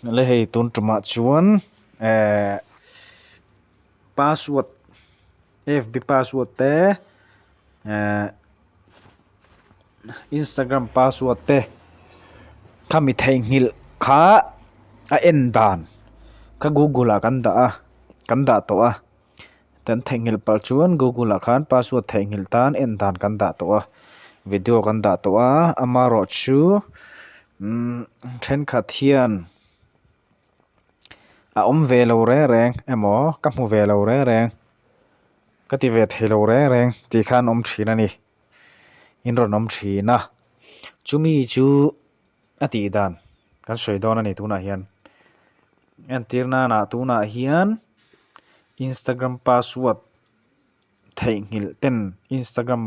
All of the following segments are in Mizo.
Le hei tun tumah chuan ehh password fb password te ehh instagram password te khami theihnghilh kha a en dan kha google ah kan dah a kan dah tawh a. Kan theihnghilh palh chuan google ah khan password theihnghilh tan en dan kan dah tawh a video kan dah tawh a amaherawhchu umm thenkhat hian a awm ve lo reng reng emaw ka hmu ve lo reng reng ka ti ve thei lo reng reng tih khan awm thin a ni in rawn awm thin a chumi chu a tih dan kan sawi dawn a ni tunah hian entir nana tunah hian instagram password theihnghilh ten instagram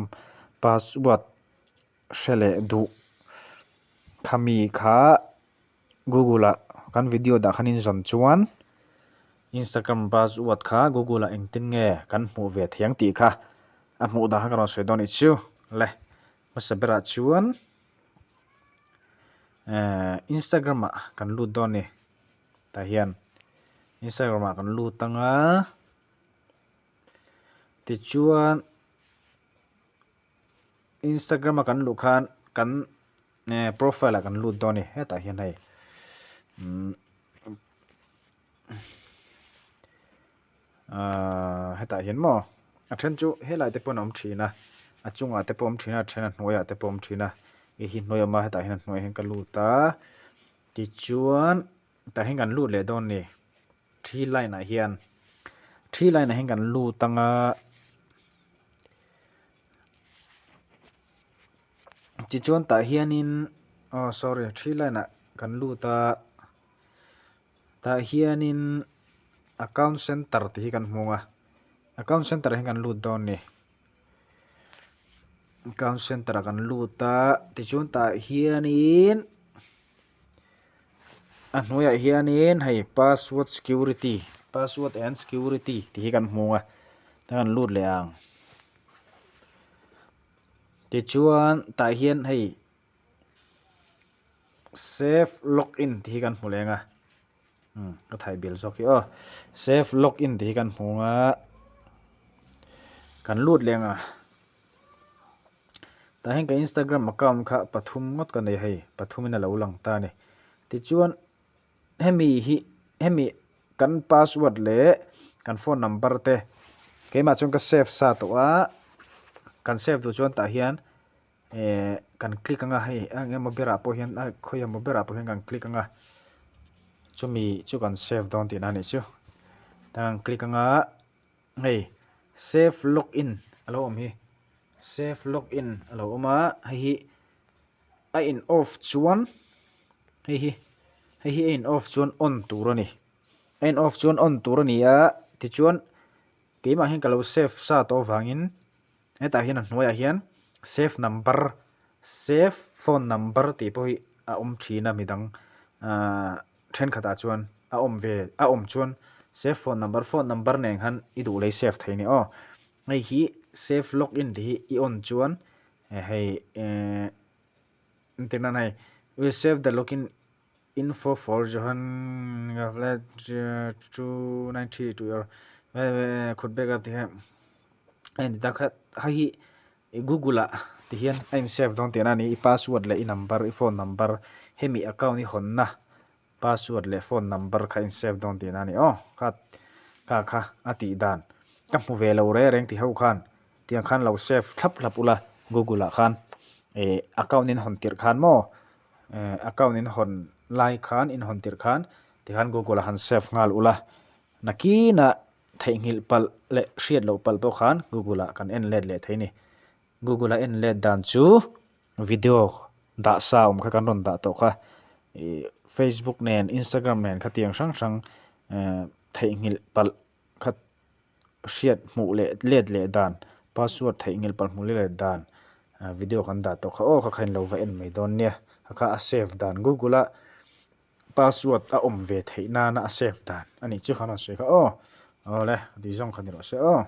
password hre leh duh khami kha google ah kan video dah khan in zawn chuan instagram password kha google ah engtin nge kan hmuh ve thei ang tih kha a hmuh dan kha ka rawn sawi dawn a nih chu le hmasa berah chuan. Ehh instagram ah kan lut dawn a ni tah hian instagram ah kan lut ang a tichuan instagram a kan luh khan kan ehh profile ah kan lut dawn a ni hetah hian hei umm Ahh hetah hian maw a then chu helai te pawn a awm thin a a chungah te pawh a awm thin a a then a hnuaiah te pawh a awm thin a hei hi hnuai a awm a hetah hian a hnuaiah hian ka lut a tichuan tah hian kan lut leh dawn a ni thi line ah hian thi line ah hian kan lut ang a tichuan tah hianin aw sorry thi line ah kan lut a. Tah hianin account center tih hi kan hmu a account center ah hian kan lut dawn a ni account center ah kan lut a tichuan tah hianin a hnuaiah hianin hei password security password and security tih hi kan hmu a tah kan lut leh ang tichuan tah hian hei. Save login tih hi kan hmu leng a umm ka thai bil zawk hi aw save login tih hi kan hmu a kan lut leng a tah hian ka instagram account kha pathum ngawt ka nei hei pathum in a lo lang ta a ni tichuan hemi hi hemi kan password leh kan phone number te keimah chuan ka save sa tawh a kan save duh chuan tah hian. Ehh kan click anga hei eng emaw berah pawh hian a khawi emaw berah pawh hian kan click anga chumi chu kan save dawn tihna a nih chu tan kan click anga hei save login a lo awm hi save login a lo awm a hei hi a in off chuan hei hi hei hi a in off chuan on tur a ni a in off chuan on tur a ni a tichuan keimah hian ka lo save sa tawh avangin. Hetah hian a hnuaiah hian save number save phone number tih pawh hi a awm thin a midang ahh thenkhatah chuan a awm ve a awm chuan save phone number phone number nen khan i duh lei save thei a ni aw hei hi save log in tih hi i on chuan hei ehh entir nan hei we save the log in info for Johan 293 to your could back up tih hian a inti ta kha hei hi google ah ti hian a in save dawn tihna a ni i password leh i number i phone number hemi account i hawnna password leh phone number kha a in save dawn tihna a ni aw kha kha kha a tih dan ka hmu ve lo reng reng ti ho khan tiang khan lo save thlap thlap ula google ah khan ih account in hawn tirh khan maw. Eh account in hawn lai khan in hawn tirh khan tikhan google ah han save nghal ula nakinah theihnghilh palh leh hriat loh palh pawh khan google ah kan en let leh thei a ni google a en let dan chu video dah sa awm kha kan rawn dah tawh kha ih facebook nen instagram nen khatiang hrang hrang eh theihnghilh palh kha. Hriat hmuh leh let leh dan password theihnghilh palh hmuh leh let dan video kan dah tawh kha aw kha kha in lo va en mai dawn nia kha kha a save dan google a password a awm ve theih nana a save dan a nih chu kha rawn sawi kha aw awle tih zawng kha ni rawh se aw.